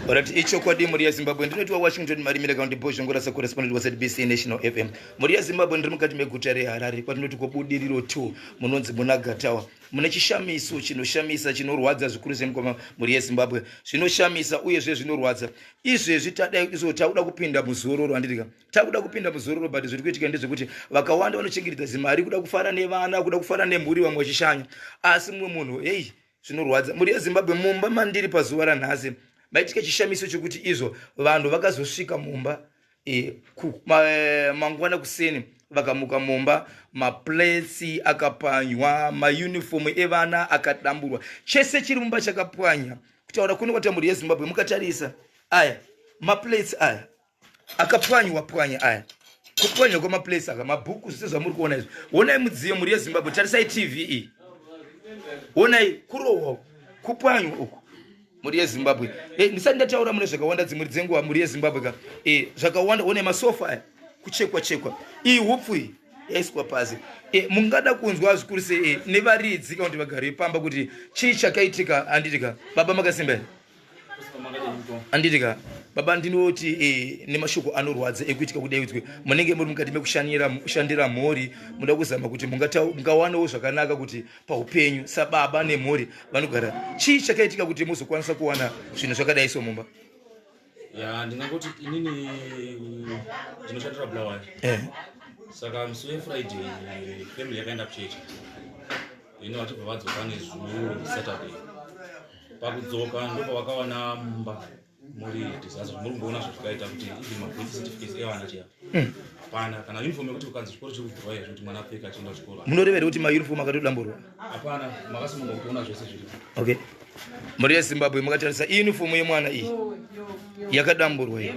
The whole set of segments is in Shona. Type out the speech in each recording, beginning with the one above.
Alright, ichokwadi mhuri yeZimbabwe ndinoitwa Washington Marimira kana kuti Bhozhongora secorrespondent weZBC National FM. Mhuri yeZimbabwe ndiri mukati meguta reHarare kwatinoti kuBudiriro 2 munonzi muna Gatawa. Mune chishamiso chinoshamisa chinorwadza zvikuru semukoma mhuri yeZimbabwe. Zvinoshamisa uyezve zvinorwadza. Izvezvi tadai izvo takuda kupinda muzororo handiti takuda kupinda muzororo but zviri kuitika ndezvekuti vakawanda vanochengetedza zimari kuda kufara nevana kuda kufara nemhuri vamwe vachishanya asi mumwe munhu hei zvinorwadza mhuri yezimbabwe mumba mandiri pazuva ranhasi maitika chishamiso chekuti izvo vanhu vakazosvika mumba e, ku, ma, e, mangwana kuseni vakamuka mumba maplates akapwanywa maunifomu evana akadamburwa chese chiri mumba chakapwanya kutaura kuno kwata mhuri yezimbabwe mukatarisa aya maplates aya akapwanywa pwanya aya kupwanywa kwemaplace aka mabhuku zvese zvamuri kuona izvi honai mudziyo mhuri yezimbabwe tarisai tv iyi honai kurohwa kupwanywa uku mhuri yezimbabwe e, ndisati ndataura mune zvakawanda dzimwe dzenguva mhuri yezimbabwe ka e, zvakawanda honai masofa aya kuchekwa chekwa iyi hupfu iyi yaiswa pasi e, mungada kunzwa zvikuru sei e, nevaridzi kana kuti vagari vepamba kuti chii chakaitika handiti ka baba makasimba here anditi ka baba ndinoti eh, nemashoko anorwadza ekuitika kudaidzwe munenge muri mukati mekushandira mhuri muda kuzama kuti mungawanawo zvakanaka kuti paupenyu sababa nemhuri vanogara chii chakaitika kuti muzokwanisa kuwana zvinhu zvakadai so mumba ya ndingangoti inini ndinoshandira bulawayo eh. saka musi wefriday family yakaenda kuchechi ini vachibva vadzoka nezuro saturday pakudzoka ndopavakawana mumba muri disaster muri kumboona zvazvakaita kuti even mabirth certificates evana chiya hmm. hapana kana uniform yekuti ukanzi chikoro chiri kuvhurwa izvo kuti mwana apfeka achienda kuchikoro munoreva here kuti mauniform akatodamburwa hapana makasununga kutoona zvese zviripo okay mhuri yezimbabwe mukatarisa uniform yemwana iyi yakadamburwa iyi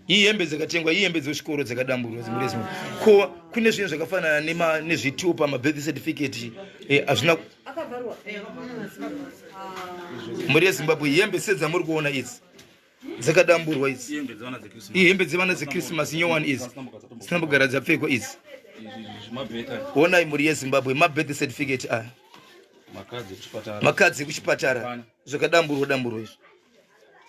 iyi hembe dzakatengwa iyi hembe dzechikoro dzakadamburwa mhuri yezimbabwe ko kune zvinhu zvakafanana nezvitupa mabirth certificate eh, hazvina mhuri yezimbabwe hembe sedzamuri kuona idzi dzakadamburwa idzi ihembe dzevana dzechristmas nyowani idzi dzisina dzapfekwa idzi honai mhuri yezimbabwe mabirth certificate aya makadzi ekuchipatara zvakadamburwa damburwa izvi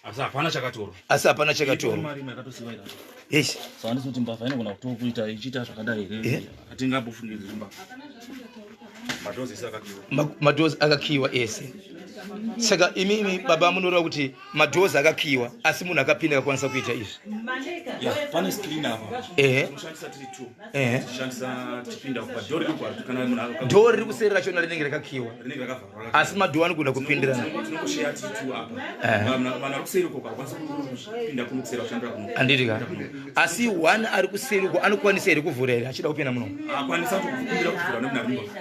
asi hapana chakatorwa asi hapana chakatorwa eish saka ndisi kuti mbavha inogona kutokuita ichiita zvakadai here eh? hatingambofungidzi kuti mbavha madozi ese akakiwa madozi akakiwa ese saka imimi baba munoreva kuti madozi akakiwa asi munhu akapinda akakwanisa kuita izvi pane screen apa ehe tinoshandisa tiri two ehe tichishandisa tichipinda padhoo riri kana munhu dhoo riri kuseri rachona rinenge rakakiwa rinenge rakavharwa asi madhoo anogona kupindirana tinongosheya tiri two apa vanhu vari kuseri uko vakwanisa kupinda kuno kuseri vachishandira kuno handiti ka asi one ari kuseri uko anokwanisa here kuvhura here achida kupinda muno akwanisa kukumbira kuvhura nemunhu ari mumba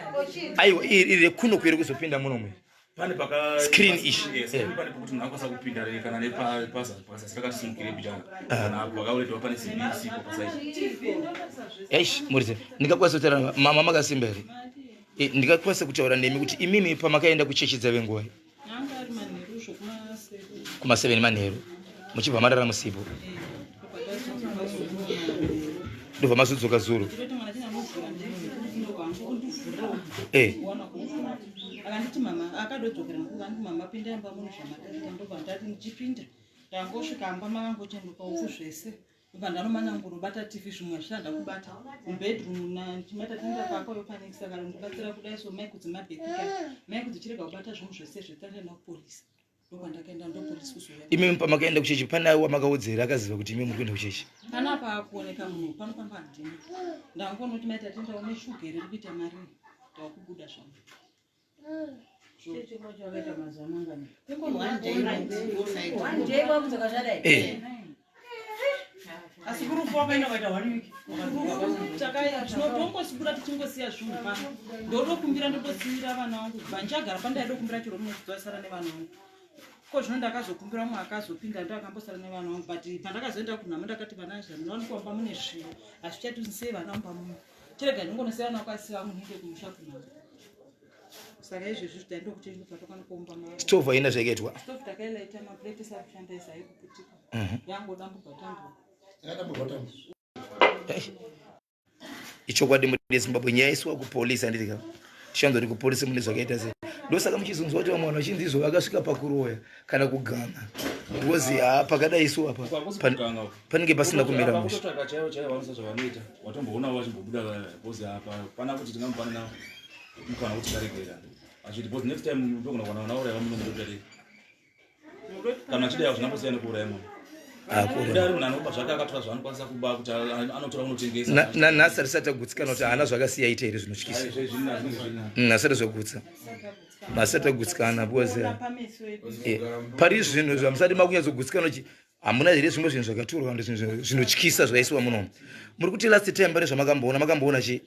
aiwa iri rekuno kuiri kuzopinda muno mwe pane paka screen ishi yes eh. pane pekuti munhu akwanisa kupinda kana nepazasi pakati simukire bichana kana apo pakauretwa pane simbi isipo pasaidi eish murise ndingakwanisa kutaura mama makasimba here eh, ndingakwanisa kutaura nemi kuti imimi pamakaenda kuchechi dzave nguvai kuma7 manheru muchibva marara musipo ndobva mazodzoka zuro eh. Akanditi mama akadodzokera nguva andi mama pinda mba muno zvamakaita ndobva ndati ndichipinda ndangosvika mba makangochenduka upfu zvese ndobva ndanomanya ngorobata tv zvimwe hazvichada kubata mubedroom ndichimaita tinda pako yopanikisa kana ndibatsira kudai so mai kudzi mabhekika mai kudzi chirega kubata zvinhu zvese zvetandaenda kupolisi ndokwandakaenda ndopolisi kuzouya imi pamakaenda kuchechi pane wamakaudzera akaziva kuti imi muri kuenda kuchechi panapa akuoneka munhu pano pamba handina ndangoona kuti maita tendawo neshuga iri kuita mari ndakubuda zvangu Eh. Asi kurufu wakaenda ukaita one week. Takaya tinotongosibura tichingosiya zvinhu pano. Ndotokumbira ndotosiyira vana vangu. Kubva ndichagara pandaidokumbira chero mwedzi dzasara nevana vangu. Ko zvino ndakazokumbira mumwe akazopinda ndo akambosara nevana vangu but pandakazoenda kunhamo ndakati vana zvamunowanikwa mumba mune zviro hazvichati sei vana mumba muno. Chirega ndingonosiya vana kwasi vangu ndiende kumusha kunhamo. Saka izvezvi zvidaenda kuchengetwa tokanokomba mari. Stove haina zvakaitwa. Stove takailaita maplate sakushanda isaikuputika. Yangodambuka tambuka. Yakadamburwa tambuka. Ichokwadi muri Zimbabwe nyaya isiwa kupolisi handiti ka? Tichanzwa kuti kupolisi mune zvakaita sei. Ndosaka muchizonzwa kuti vamwe vanhu vachinzi izvo vakasvika pakuroya kana kugana. Because ha pakadai isu apa panenge pasina kumira mushe. Kutotsvaka chaivo chaivo vanosa zvavanoita. Watomboonawo vachimbobuda vaya because apa pana kuti tingamupanana mukana kuti taregerera. Achiti because next time ndogona kuwana vana uraya vamuno mutotarira. Kana achida zvinaposiyana nekuuraya munhu. Kudai ari munhu anoba zvake akatora zvaanokwanisa kuba kuti anotora unotengesa. Nanhasi hatisati tagutsikana kuti haana zvakasiya ita here zvinotyisa. Hasati zvagutsa. Hasati tagutsikana because eh, pari zvinhu zvamusati makunyatsogutsikana kuti hamuna here zvimwe zvinhu zvakatorwa kana zvinhu zvinotyisa zvaisiwa munomu. Muri kuti last time pane zvamakamboona makamboona chii?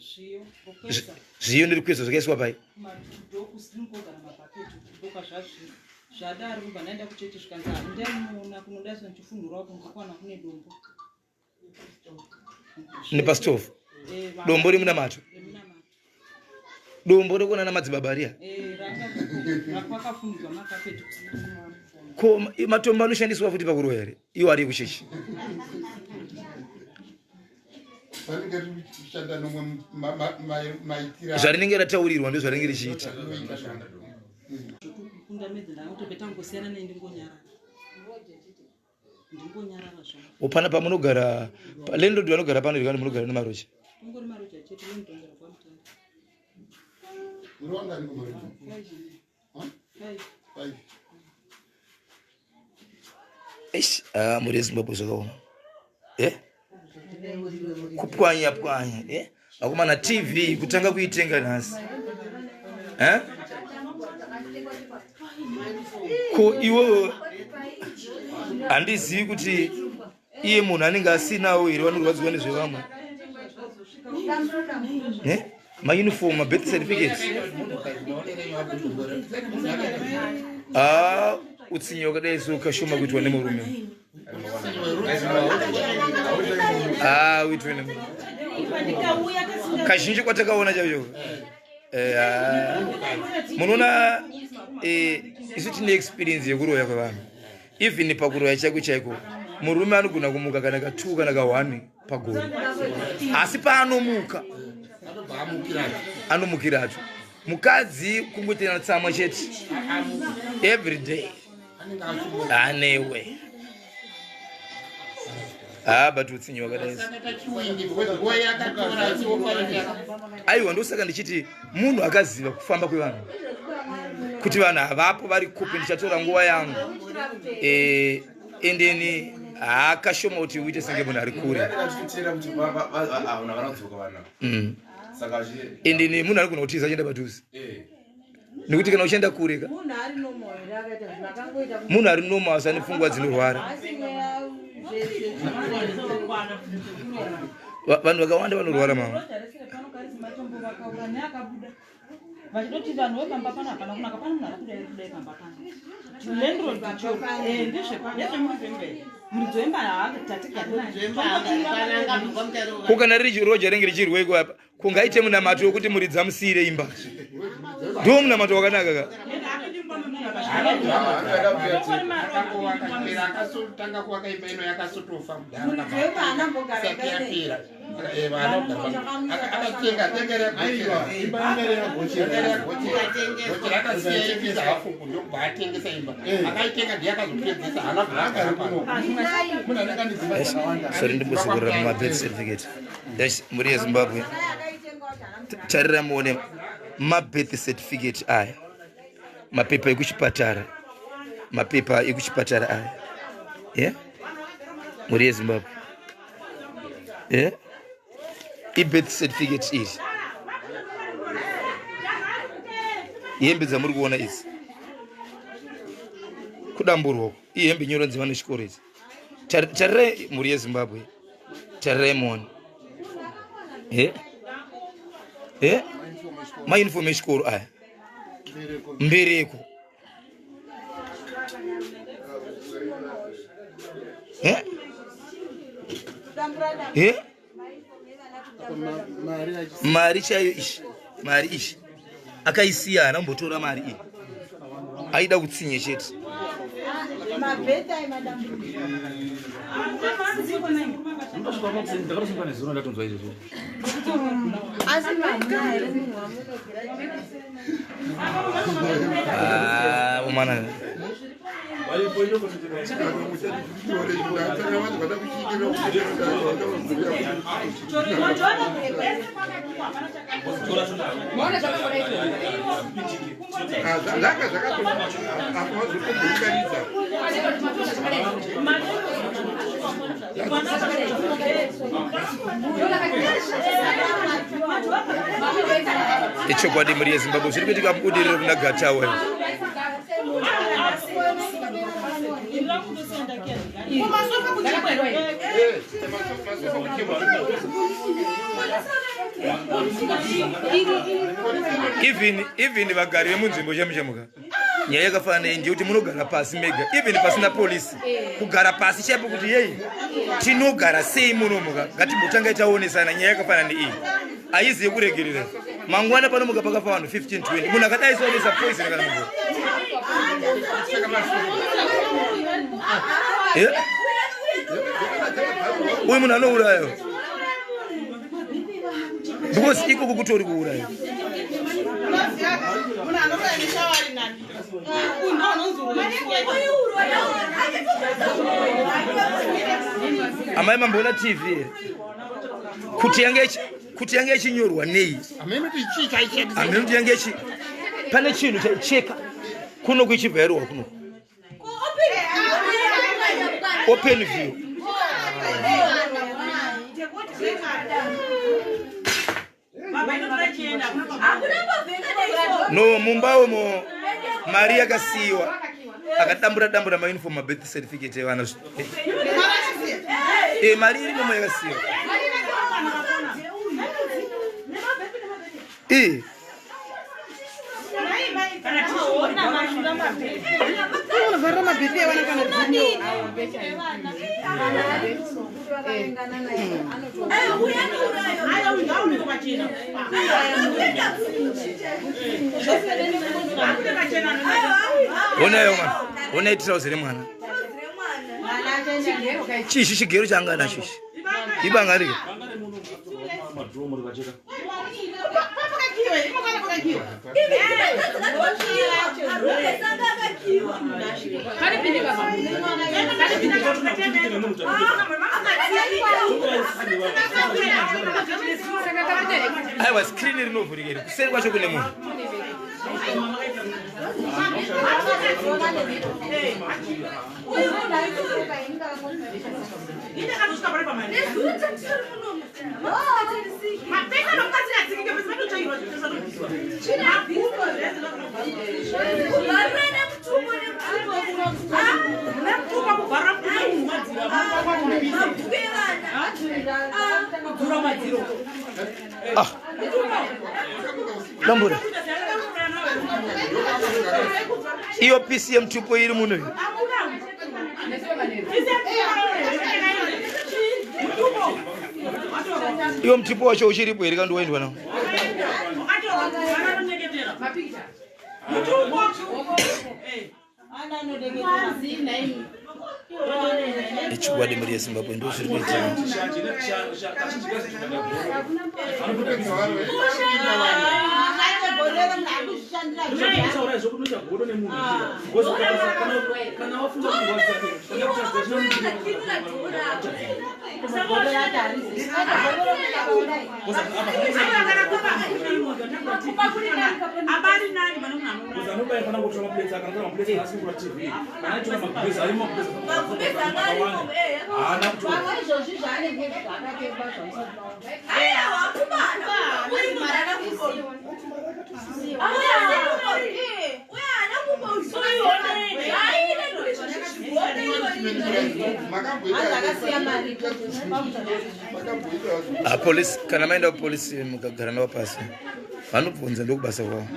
Zviyo ndirikwezo zvakaisiwa pai? Zvadaro kubva ndaenda kuchechi zvikanzi handai munoona kunoda so ndichifunhurawo kunze kwana kune dombo. Nepastove. Eh, Dombo remunamato. Dombo rekuona namadzibaba riya. Eh, rakafungidzwa makapeti Ko matombo anoshandiswa futi pakuroya here? Iwo ari kuchechi. Zvarinenge rataurirwa ndozvarinenge richiita. Pana pamunogara landlord vanogara pano here munogara nemaroja? Eish, ah, mhuri yeZimbabwe zvakaoma. Eh? Kupwanya pwanya, eh? Vakomana TV kutanga kuitenga nhasi. Eh? Ko iwewe handizivi kuti iye munhu anenge asinawo here vanorwadziwa nezvevamwe. Eh? Mauniform, mabirth certificates. Ah, utsinye wakadai so kashoma kuitwa nemurume. Ah, uitwe nemurume. Kazhinji kwatakaona chaizvo. Eh, ah. Munoona eh, isu tine experience yekuroya kwevanhu. Even pakuroya chaiko chaiko murume anogona kumuka kana ka2 kana ka1 pagore asi paanomuka anomukiracho mukadzi kungoitana tsamwa chete every day anewe haa but utsinye wakadai aiwa ndosaka ndichiti munhu akaziva kufamba kwevanhu kuti vanhu havapo vari kupi ndichatora nguva yangu eh, endeni haakashoma kuti uite senge munhu ari kure Endeni munhu ari kuno kutiza achienda padhuze nekuti kana uchienda kure ka munhu ari normal asi ane pfungwa dzinorwara. Vanhu vakawanda vanorwara mama. Vachitoti vanhu vepamba pano hapana kunaka, pano munhu ari kudai kudai pamba pano. Landlord cho, eh, ndizve ndezvemuridzi wemba here? Muridzi wemba tatigari naye. Ko kana riri roja ringe richirweko apa kungaite munamato wekuti muridzi amusiyire imba. Ndiwo munamato wakanaka ka. Akasotanga kuvaka imba ino yakasotofa mudhara sati yapera. Akatenga gochera akasiya hafu ndokubva atengesa imba akaitenga ndiye akazopedzisa haana Sorry ndimbozokorera mumabirth certificate. Yes, mhuri yeZimbabwe. Tarira muone mabirth certificate aya. Mapepa ekuchipatara. Mapepa ekuchipatara aya. Yeah? Mhuri yeZimbabwe. Yeah? Ibirth certificate iri. Hembe dzamuri kuona idzi. Kudamburwa uku. Ihembe nyoro dzevana vechikoro idzi. Tarirai mhuri yeZimbabwe. Tarirai muone. Eh? Eh? Mauniform echikoro aya. Mbereko. Eh? Eh? Mari chaiyo ishi. Mari ishi. Akaisiya haana kumbotora mari iyi. Aida kutsinye chete. Ndakatosvika nezuro ndatonzwa izvozvo. Ah, umana. Zvanga zvakatoapazotombounganidza. Ichokwadi mhuri yeZimbabwe, zviri kuitika mubudiriro kuna Gatawe. Even vagari vemunzvimbo chemuchemuka, nyaya yakafanana nei ndeyekuti munogara pasi mega, even pasina polisi, kugara pasi chaipo kuti yei tinogara sei munomuka, ngatimbotanga taonesana. Nyaya yakafanana neiyi haizi yekuregerera. Mangwana panomuka pakafa vanhu 15 20, munhu akadai soanesa poison kana munhu. Uyu munhu anouraya because ikoko kutori kuuraya. Amai, mamboona TV here kuti yange ichinyorwa nei? Hamene kuti chii chaicheka. Hamene kuti yange ichi pane chinhu chaicheka kuno kuichibva yarohwa kuno, open view. Baba inotora chienda. No, mumba umo mari yakasiyiwa, akadambura dambura mauniform, mabirth certificate evana. Mari iri momo yakasiyiwa. Kana tichiona mashura mabhebhi. Unovharira mabhebhi evana kana dziriyo. Aya, uyu ngaunenge pachena. Akude pachena. Onayo mwana, onai tirauzi remwana. Chishi chigero changa nacho ichi, ibanga rike. Madhuromu rikacheka. Pakakiwa, imokwana pakakiwa. Aiwa, screen rinovhurika iri, kuseri kwacho kune munhu. Indakazosvika pari pamari. Mapesa nomukadzi atsikike pese patotsvairwa zvinhu zvatobviswa. Magumo zvese nemutumwa kuvharira mutumwa madziro kudzura madziro. Ah, dambura iyo pisi yemutupo iri muno iyi. Iwo mutupo wacho uchiripo here kandi waendwa nawo? Mutumbo. Ichokwadi mhuri yeZimbabwe, ndo zviri kuitika. Taura izvo kunoita godo nemunhu, because kana wafunga pfungwa dzake. Abari nani pane munhu anouraya. Anobaya fana kutora maplates, akanatora maplates asingura TV, kana aitora magumbezi arimo, magumbezi haana kutora. Izvozvi zvaanenge zvakatengwa zvamusati maona. Akasiya mari. Ah, polisi, kana maenda kupolisi mukagara navo pasi, vanobvunza, ndokubasa kwavo.